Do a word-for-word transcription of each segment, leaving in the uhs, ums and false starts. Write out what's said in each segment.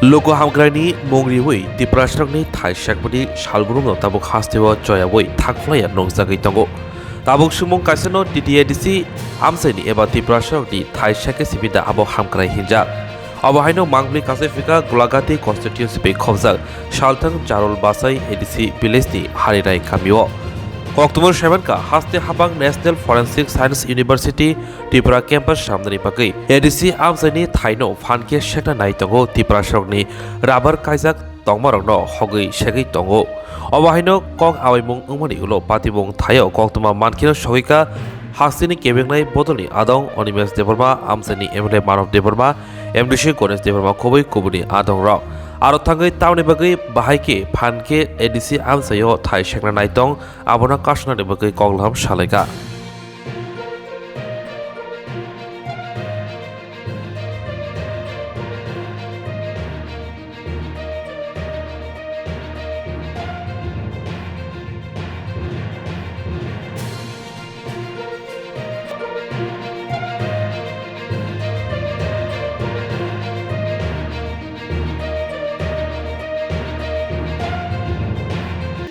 Luku hamkraini mung riwi Tiprasarokni thai sekmani salbrumno tabuk hasteo choyawi thangphlaiya nungjagwi tongo. Tabuk sumung kaisano T T A D C amchaini eba Tiprasarokni thai sekhe sibida abo hamkrai hinjak. Obo haino mangpli kasai phika Golagati constituency bai khobjak Salthang Jarul Bachai A D C village ni Harirai kamio. Koktwmao saimankha, haste habang National Forensic Science University Tripura campus samnani bagwi A D C amchaini thaino phan khe sekna nai tongo Tiprasarokni rubber kaijak tongmarokno hogwi segwi tongo. Obo haino kok awaimung wngmani ulo patimung thaio koktwma mankheno sogwikha hasteni kebengnai bodolni adong Animesh Debbarma, amchaini M L A Manav Debbarma, M D C Ganesh Debbarma khobwi kubuni adongrok. Aro thangwi tamoni bagwi bahai khe phan khe A D C amchaio thai sekna nai tong, abono kasnani bagwi koklaham salaikha.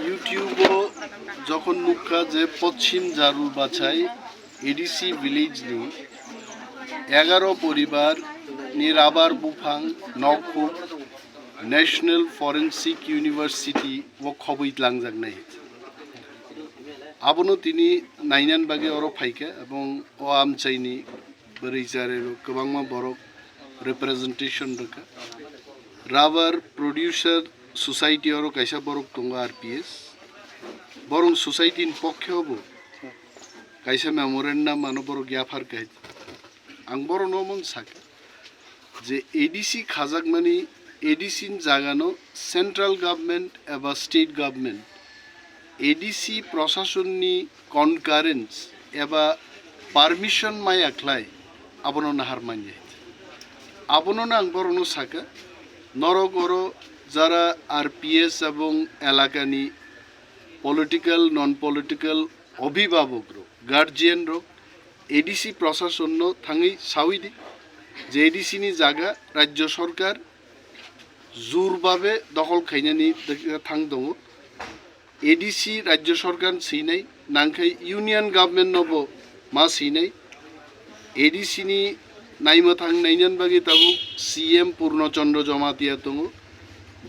YouTube-o jokhon nukha je Poschim Jarul Bachai A D C village ni egaro poribar ni rubber buphang nokhuk National Forensic University o khobwi tlangjak nai. Abono tini nainan bagwi oro phaikha ebong o amchaini bwrwi charai rok kwbangma borok representation rwkha. Rubber Producer Society oro kaisa borok tongo R P S. Borok society ni pokhe obo kaisa memorandum ano borok yaphar kha. Ang borokno omo sakha je A D C khajakmani, A D C ni jagano central government eba state government A D C prosasonni concurrence eba permission maya khlai abono nahar manya. Abono ang borokno sakha, norok oro jara R P S ebong elakani political, non political obhibhabok rok, guardian rok, A D C prosasonno thangwi sawi di je A D C ni jaga rajyo sorkar jur babe dokhol khainani thang tongo. A D C rajyo sorkar swinai, nangkhai union government nobo ma swinai. A D C ni naimwthang nainan bagwi tabuk C M Purno Chandra Jamatia tongo.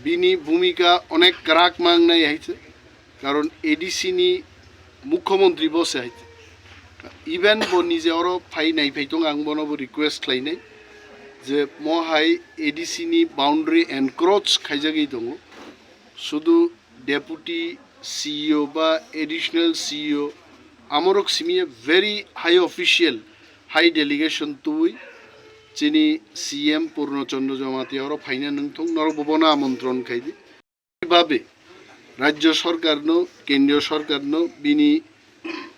Bini bhumika onek kwrak ma wngnai hai se. Karon A D C ni mukhyamantri bo se hai. Even bo nije oro phai nai phai tong, ang bono bo request khlainai je mo hai A D C ni boundary encroach khaijagwi tongo. Sudu deputy C E O ba additional C E O amorok simi a very high official, high delegation twi chini C M Purno Chandra Jamatia oro phaina nungthung, norok bo bono amontron khaidi. Babe, rajyo sorkarno, kendriyo sorkarno bini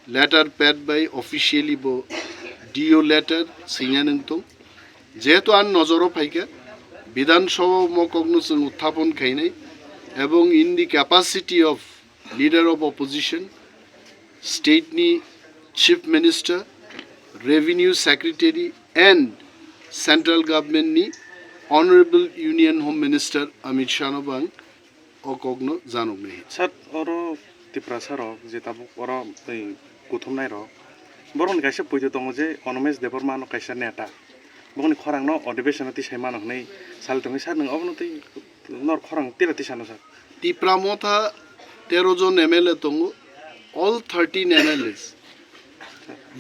letter pad bai officially bo D O letter swina nungthung. Jehetu ang nojoro phaikha, Bidhan Sabha o mokokno chwng uthapon khainai, ebong in the capacity of leader of opposition, state ni chief minister, revenue secretary and central government ni honorable union home minister Amit Shah no bo ang o kokno janoknai. Sir, oro Tiprasa rok je tabuk oro tei kuthumnai rok, borokni kaisa poito tongo je Animesh Debbarma no kaisa neta, bokni khorang no adhibeshon o tisai mano hwnwi sal tongwi sir, nwng obono tei nor khorang tira tisano sir? Tipra Motha tero jon M L A tongo, all thirteen M L As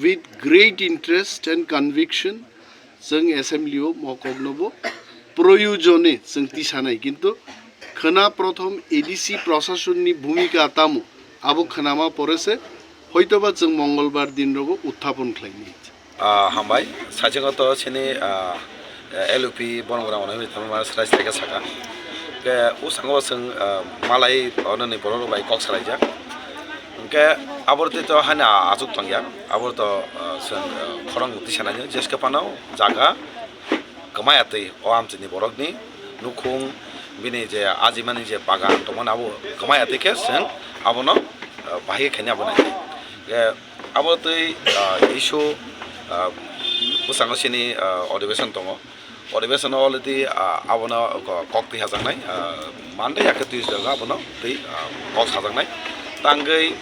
with great interest and conviction chwng assembly o mokokno bo proyojone chwng tisanai, kintu khwna prothom A D C prosasonni bhumika tamo abo khwnama pore se hoitoba chwng Mongolbar din rogo uthapon khlainai. Ah, hambai, saichungo to chini, ah, L U P bono gora ono hinwi tamo ma srai srai khe saka. Ke usango chwng, ah, malai ono ni borok rok bai kok salaijak. Hwnkhe abor twi to haino achuk tongya, abor to, ah, chwng, ah, khorang twi sanai jeske phano jaga kwmaya twi o amchini borokni nukhung bini je ajimani je bagan tongmani abo kwmaya twi khe chwng abono, ah, bahai khe khaina abo nai. Ke abo twi, ah, issue, ah, bwskango chini, ah, adhibeshon tongo. Poribesh no already, ah, abono ko-, kok twi hajaknai, ah, Monday ya khe Tuesday ga abono twi, ah, kok sajaknai. Tangwi,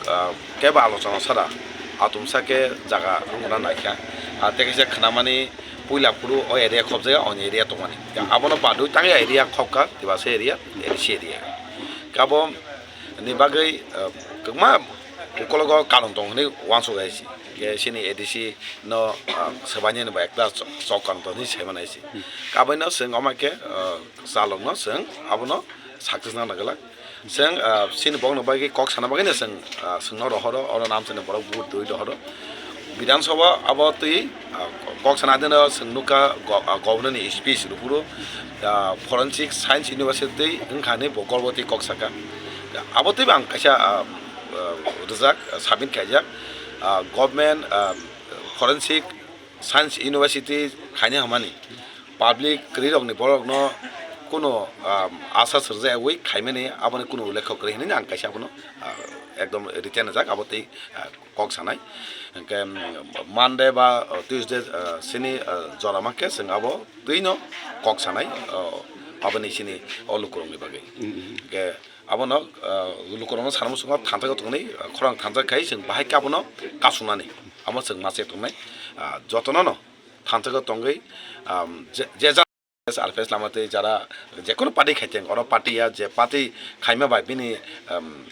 ah, kebo alochona sara atumsa khe jaga wngna naikha. Ah, tei kaisa khnamani puila phuru o area khobjaya, oni area tongmani. Abono badwi tangwi area khobkha, Tibasa area, A D C area. Kabo ni bagwi, ah, kwbangma ukologo karon tong hwnwi uansuk hai si. Khe chini A D C no, ah, swbainani bo ekta chok, chok karon tong hwnwi saimanai si. Kabaino chwng omo khe, ah, chalokno chwng abono success nangna glak. Chwng, ah, chini bokno bagwi kok sana bagwino chwng, ah, chwngno rohoro, oro namchani borok vote dui rohoro. Bidhan Sabha abo twi, ah, kok sana adino chwng nukha go-, ah, governor ni speech rwphuru, ah, Forensic Science University wngkha hinwi bo Gorboti kok saka. Abo twibo ang kaisa, ah, ah, rwjak, ah, submit khaijak, ah, government, ah, Forensic Science University khaina hamani public kwrwirokni borokno kunu, ah, asa sirjayawi khaimani aboni kunu ullekho kwrwi hinwi ang kaisa abono, ah, ekdom written rwjak abo twi, ah, kok sanai. Hwnkhe, um, Monday ba, uh, Tuesday, uh, sini, uh, jora mankhe chwng abo twino kok sanai, uh, aboni sini o lukurokni bagwi. Hwnkhe abono, uh, lukurokno sana muchungo thansa tongni, uh, khorang thansa khai chwng bahai khe abono kasuknani. Amo chwng ma se tongnai, uh, jotono no thansa tongwi, um, je, je ja R P S lama twi jara jekunu party khaiteng, oro party ya je party khaima bai bini, um,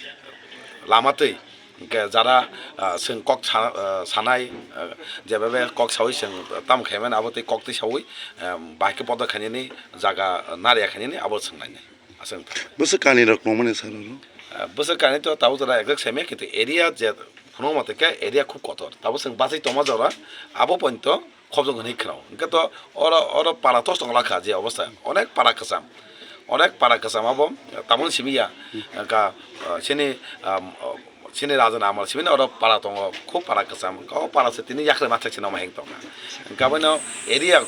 lama twi hwnkhe jara, ah, chwng kok sa-, ah, sanai, ah, jebabe kok sawi chwng tamo khaimani abo twi kok twi sawi, um, bai khe podo khainani jaga narya khainani abo chwng lainai. Aswk. Bwswk kani rok nongmani sar oro? Ah, bwswk kani to tabuk jora exact saimaya, kintu area je phunukma tongkhe area khub kotor. Tabuk chwng bachai tongma jora abo pointo khobjok hwnwi khwnao. Hwnkhe to oro, oro para tos tong lakha je obostha. Onek para kwcham. Onek para kwcham abo tamoni simi ya. Hwnkha, ah, chini, ah, chini raja ni amal simi oro para tongo. Khub para kwcham. O para se tini yakre mathek se noma heng tongkha. Hwnkhe abono area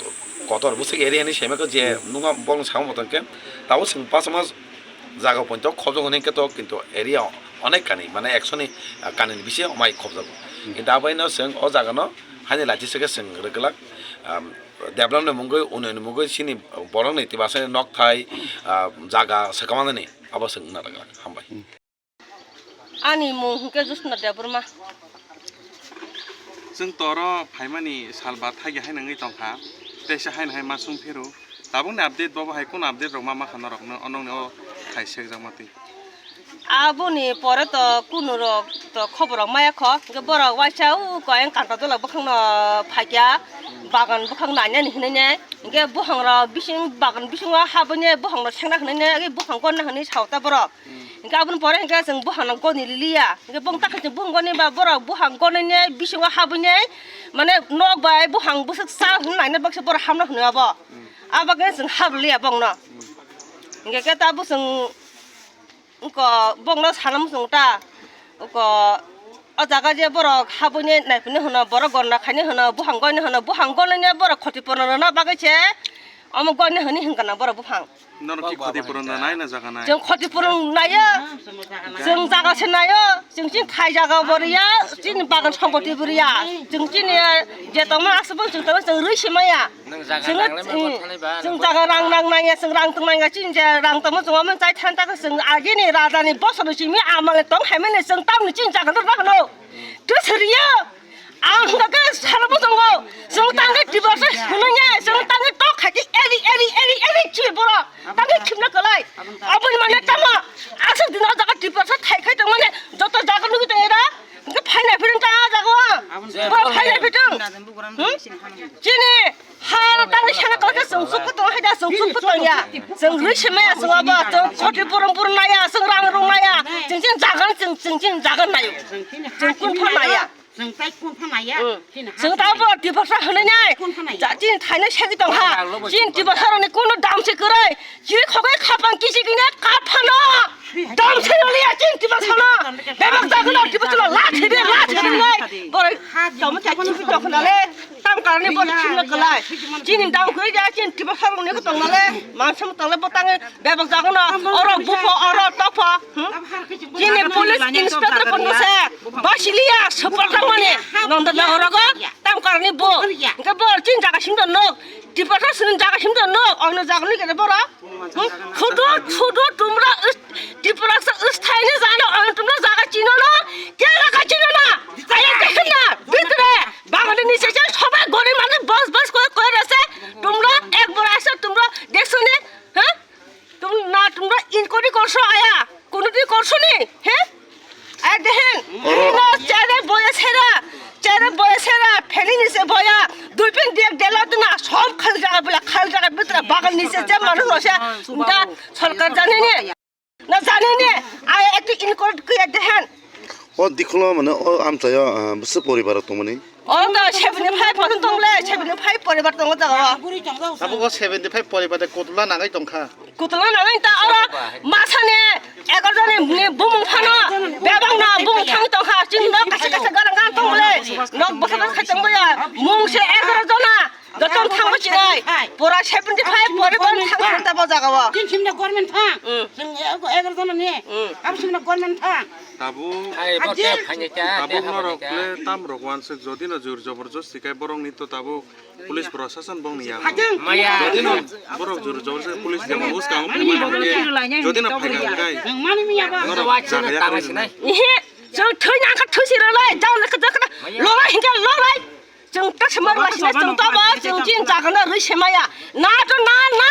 kotor, bwswk area ni simi khe je nungma bong samo tongkhe. Tabuk chwng bachama jaga pointo khobjok hwnwi khe to kintu area onek kani, mane ekshoni, ah, kani ni bisi omai khobjago. Kintu abaino chwng o jaga no haini lachi se khe chwng rwgwlak, um, develop ni mungwi, unnayon ni mungwi chini borok ni tibasa ni nokthai, ah, jaga swkang mani abo chwng wngna rwgwlak. Hambai. Ani mung hwnkhe Josna Debbarma. Chwng toro phaimani sal ba thagi hai nangwi tongkha, teisa hai hai ma sung phiru. Tabukni update bobo hai kunu update rok ma ma kha norok no, onokni o khai sekjakma twi. Aboni pore to kunu rok to khobor rok maya kho, hwnkhe borok waisa o koyang kanta dola bwkhang no phaikya, bagan bwkhang nainani hinwi ne, hwnkhe buphang rok bising bagan bisingo habwi ne buphang rok sengna hinwi ne, agi buphang gonna hinwi sao ta borok. Hwnkhe aboni pore hwnkhe chwng buphang no goni liliya. Hwnkhe bong takhe chwng buphang goni ba borok buphang gonine bisingo habwine mane nok bai buphang bwswk cha hwnwi naina baksa borok hamna hwnwi abo. Abo khe chwng habliya bongno. Hwnkhe khe ta bo chwng wngko bongno sana muchung ta. Wngko o jaga je borok habwine naiphine hwno borok gonna khaine hwno buphang goine hwno buphang gonine borok khoti purno rwna bagwi se omo goine hwnwi hwnkha na borok buphang. Nono ki khoti purun na nai na jaga nai? Chwng khoti purun naiyo. Chwng jaga se naiyo. Chwng chini thai jaga bo riya. Chini bagan sompoti bo riya. Chwng chini je tongma aswk bo chwng tongma chwng rwi se maya. Chwng, chwng jaga rang nang naiya, chwng rang tong naiya, chini je rang tongma chwng omo chai than ta chwng agini raja ni bosor ni simi amal tong hai mani chwng tamni chini jaga no rw hwno. Twi siriya. Ang hwnkha khe salo bo tongo. Chwng tangwi divorce hwnwi nai, chwng tangwi tok khai khe eri, eri, eri, eri chili borok. Tangwi khimna kwlai. Aboni mane tamo aswk dino jaga divorce thai khai tongmani joto jaga nugwi tong era. Hwnkhe phaina phirwng ta jaga o. Borok phaina phirwng. Hmm? Chini ha tangwi sana kwlai khe chwng chukhu tong hai da chwng chukhu tong ya. Chwng rwi se maya chwng abo chwng khoti purung purung naya chwng rang rung naya. Chwng chini jaga chwng chwng chini jaga nayo. Chwng kun pha naya. Chwng tai kun pha naya. Hmm. Chini ha chwng ta bo divorce hwnwi nai. Kun pha naya. Ja chini thaino segwi tong ha. Chini divorce rokni kunu dam se kwrwi. Chini khogwi khapang kisi gini kap phano. Dam se rwliya chini divorce no. Bebak jaga no divorce no la se de la se de nai. Boro tamo cha chini tong khna le. Tam karni bo chini kwlai. Chini dam kwrwi ja chini divorce rokni ko tong na le. Mansa mo tong le bo tang bebak jaga no. Oro bupho oro topho. Hmm? Chini police inspector kono se. Basiliya support mani. Nonda na oro go. Tam karni bo. Ke bo chini jaga sim don no. Tiprasa sini jaga himda no, ono jaga ni kene bora. Hmm? Sudu, sudu tumra is-, Tiprasa is thai ni jano, ono tumra jaga chino no, ke jaga chino na? Ayo ke na, bitre, Bangladesh ni se sobai gori mane bas bas koi koi rase, tumra ek bora ase, tumra dekso ni, ha? Tum na, tumra inquiry korso aya, kono din korso ni, he? Ai dehen, oro. Ino chere boya sera, chere boya sera, pheni ni se boya, dui pin diak dela dina, sob khal jaga bula, khal jaga bitra, bagan ni se je manu no se, nda sorkar jani ni, na jani ni, ai ekti inquiry kiya dehen. O dikhulo mane o amchaio, ah, bwswk poribar rok tongmani? Oro to seventy five percent tong le, seventy five poribar tongo jaga o. Abo o seventy five poribar de kotla nangai tongkha. Kotla nangai ta oro masani egaroh joni ni bumung phano bebak no bumung thang tongkha. Chini nok kaisa kaisa garang garang tong le. Nok bwsa bwsa khai tong boya. Mung se egaroh jona. Joto thangwi chinai. Pura seventy five poribar thang ta bo jaga o. Tin simna government thang. Mm. Chwng egaroh jona ni. Mm. Abo simna government thang. Tabuk, Ai, bo Ajin. Te phainai ta, te tabuk phainai norok ta. Le tam rok wansuk jodi no jur joborjosti kai borok ni to tabuk police prosason bong ni ya. Hajang. Maya. Jodi no borok jur joborjosti police jemon uskang phai mano ke jodi no phai kai. Ang mani miya ba. Norok jaga ya. Tama sinai. Ihe, jang thoi nang kha thoi sira lai, jang le kha kha. Maya. Lo lai hinga lo lai. Chwng ta se mar lasina chwng ta ba chwng chin jaga na rwi se maya. Na to na na.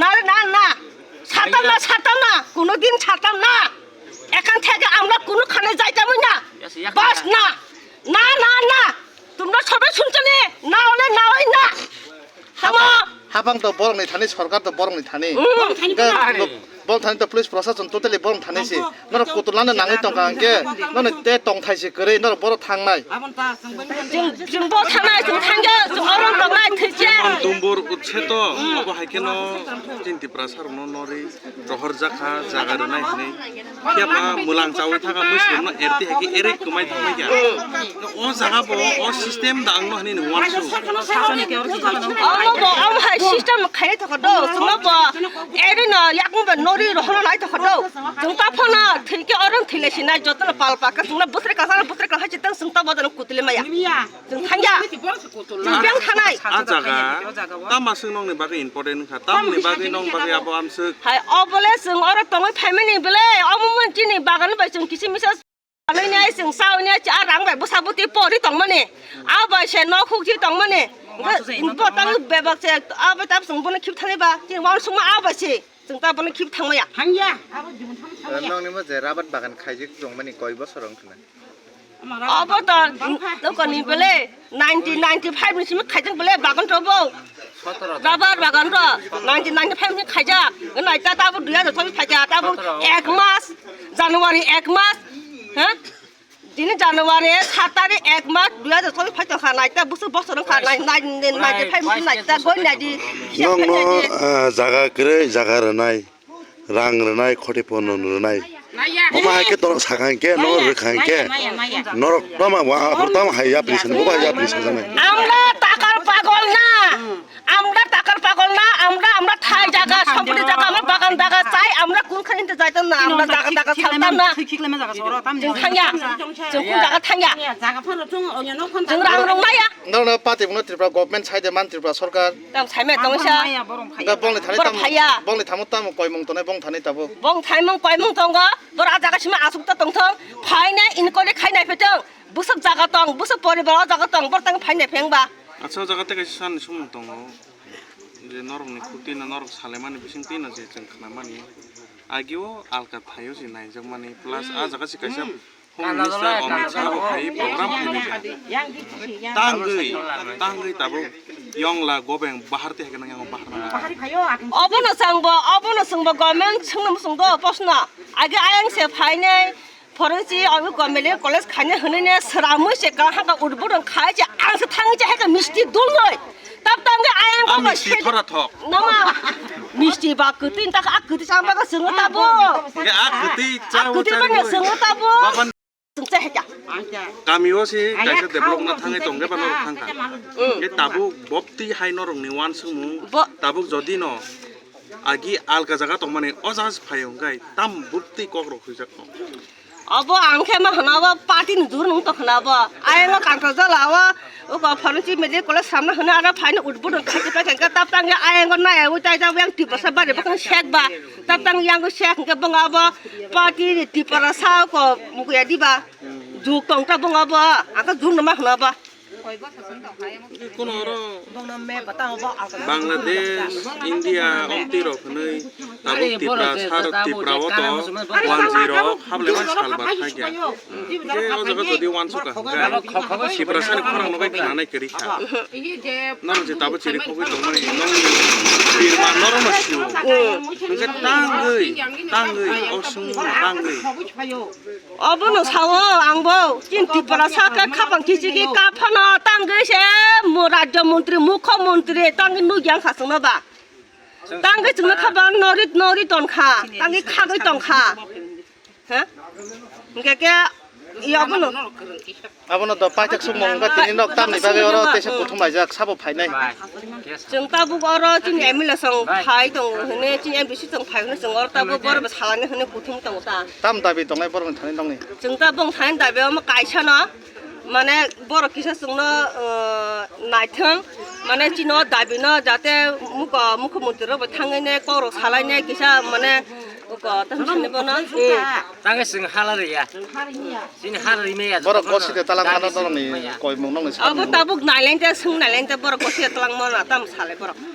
Na re na na. Satam na satam na. Kuno din satam na. Ekhan theke amla kuno khane jaitam na. Bas na. Na na na. Tumra sobe sunchani. Na ole na oi na. Hamo. Habang to borok ni thani, sorkar to borok ni thani. Mm. Borok thani Ga-, thani. Borok thani to police prosason totally borok thani si. Norok kutulano nangwi tongkha hwnkhe, norok te tongthai si kwrwi, norok borok thangnai. Abon ta chwng bai Chwng, chwng bo thangnai, chwng thangya, chwng orom tongnai, thwicha. Jemon Dumbur utse to, abo hai kheno chini Tiprasa rokno norwi rohorjakha, jaga rwnai hinwi. Phiya ba mwlang chawi thangkha, mwisingno erti hai khe ere kwmai thangbai kha. O jaga bo, o system da ang no hinwi nung uansuk. Omo bo, omo hai system khai thokha do, chwngno bo, ere no yakung ba norwi rohorna nai thokha do. Chwng ta phano thwikhe oro thwilai sinai, jotono pal pakha, chwngno bwswk kwcharo bwswk kwchar hai chwng ta bo jono kutuli maya. Chwng thangya. Chwng beng thanai. A jaga, tama swng nokni bagwi important wngkha, tamni bagwi nokni bagwi abo amswk. Hai, obole chwng oro tongwi phaimani bwle, omo mon chini bagan bai chwng kisi misa. Anui ni ai chwng saui ni ai a rang bai bwsa bwtwi pori tongmani. A bai se nok huk ji tongmani. Bo tang bebak se, a bai tab chwng bono khip thani ba, chini wan suma a bai se. Chwng ta bono khip thangmaya. Hangya. Nokni mo je rabat bagan khaijak tongmani koi bosor wngkha na. Obo to nokoni bele nineteen ninety-five ni simi khaijak bele bagan to bo. Rabar bagan to nineteen ninety-five ni khaijak. Nai ta tabo dui hajar chobis phaikha tabo ek mas, January ek mas. Ha? Tini January sat tarikh ek mas dui hajar chobis phaikha nai ta busu bosor wngkha nai nai nai phai nai ta goi nai di. Nokno, ah, jaga kwrwi jaga rwnai. Rang rwnai, khoti pono rwnai. Omo hai khe norok sakha hinkhe, norok rwkha hinkhe. Norok tamo wa, aphuru tamo hai yapri sani, bo hai yapri sajaknai. Amra takar pagol na. Amra takar pagol na. Amra, amra thai jaga, sompoti jaga, amra bagan jaga chai, amra kun khan inte jaitam na, amra jaga jaga thaltam na. Chwng thangya. Chwng kun jaga thangya. Chwng rang rwngnaya. Norok party buno Tripura government sai de man Tripura sarkar. Tam saimai tong sa. Hingke bongni thani tam, bongni thamo tamo koimung tongnai bong thani tabuk. Bong thaimung koimung tongo, bor a jaga sima asuk ta tongthong, phainai inquiry khainai phetong, bwswk jaga tong, bwswk poribar o jaga tong, bor tang phainai pheng ba. Acha o jaga tei kaisa sani sumung tongo, je norokni khukti no norok salaimani bising twi no je chwng khnamani, agio alka thaio se naijakmani, plus a jaga se kaisa Home Minister Amit Shah bo phai program khainai kha. Tangwi, tangwi tabuk yongla gobeng bahar twi hai kheno yango bahar nang. Obono chwngbo, obono chwngbo government swngno swngbo proshno. Age ayang se phainai, phoroi si obo government college khainai hwnwi ne sramwi se kahaka udbudon khai se ang se thangwi se hai khe misti dulnoi. Tab tangwi ayang A bo misti se thora thok. Nama misti ba kwtwi ta a kwtwi chama ba swngo tabo. Hingke a kwtwi A chao kwtwi ba chari swngo tabo. Baban Swngo cha heka. Kami o si kaisa develop na thangwi tongkhe ba norok thangkha. Hingke tabuk bopti hai norokni uansukmung Bo- tabuk jodi no agi alga jaga tongmani o jaga se phaio hingke tam bopti kok rok huijak tong. Obo ang khe ma hwna obo party ni jur nung tong khwna obo. Ayang o kangto jala o, o ko phano chi medical college samna hwna aro phaino utbudon khachi pai khe tap tang ya ayang o nai o tai jabo yang Tiprasa bari bakang sek ba. Tap tang yang o sek hwnkhe bong obo party ni Tiprasa ko mukuya diba. Juk tong ta bong obo. Ang khe jur nung ma hwna obo. Kono oro Bangladesh, India, omtwi rok hwnwi tabuk Tipra sar, Tipra o to wanjwi rok hablema salba thai kha. Khe o jaga jodi wansukha hwnkhe Tipra sani khorang no bai khnanai kwrwi kha. Nang je tabuk chiri khogwi tongmani nongni birma norokno sio. Hwnkhe tangwi, tangwi, o swngmung tangwi. Obono sao angbo, chini Tiprasa khe khapang kichigi kaphano tangwi se mo rajya montri, mukho montri tangwi nukya wngkha chwngno ba. Tangwi chwngno khapang nori, nori tongkha, tangwi khagwi tongkha. Ha? Hwnkhe khe, i obono. Abono do paithak sukmung wngkha tini nok tamni bagwi oro teisa kuthum laijak sabo phainai. Chwng tabuk oro chini M L A song phai tongo hwnwi, chini M D C song phai hwnwi chwng oro tabuk borok bo salani hwnwi kuthum tongo ta. Tam dabi tongnai borokni thani nokni? Chwng tabuk thani dabi omo kaisa no, mane borok kisa chwngno, uh, naithwng, mane chini o dabi no jate mukho, mukho montri rok bai thangwi ne kok rok salai ne kisa mane kok tamo sani bono. Tangwi chwng hala rwya. Chini hala rwmaya. Borok goside talang mano norokni koimung nokni. Abo tabuk nailen te swng nailen te borok goside talang mano tam salai borok.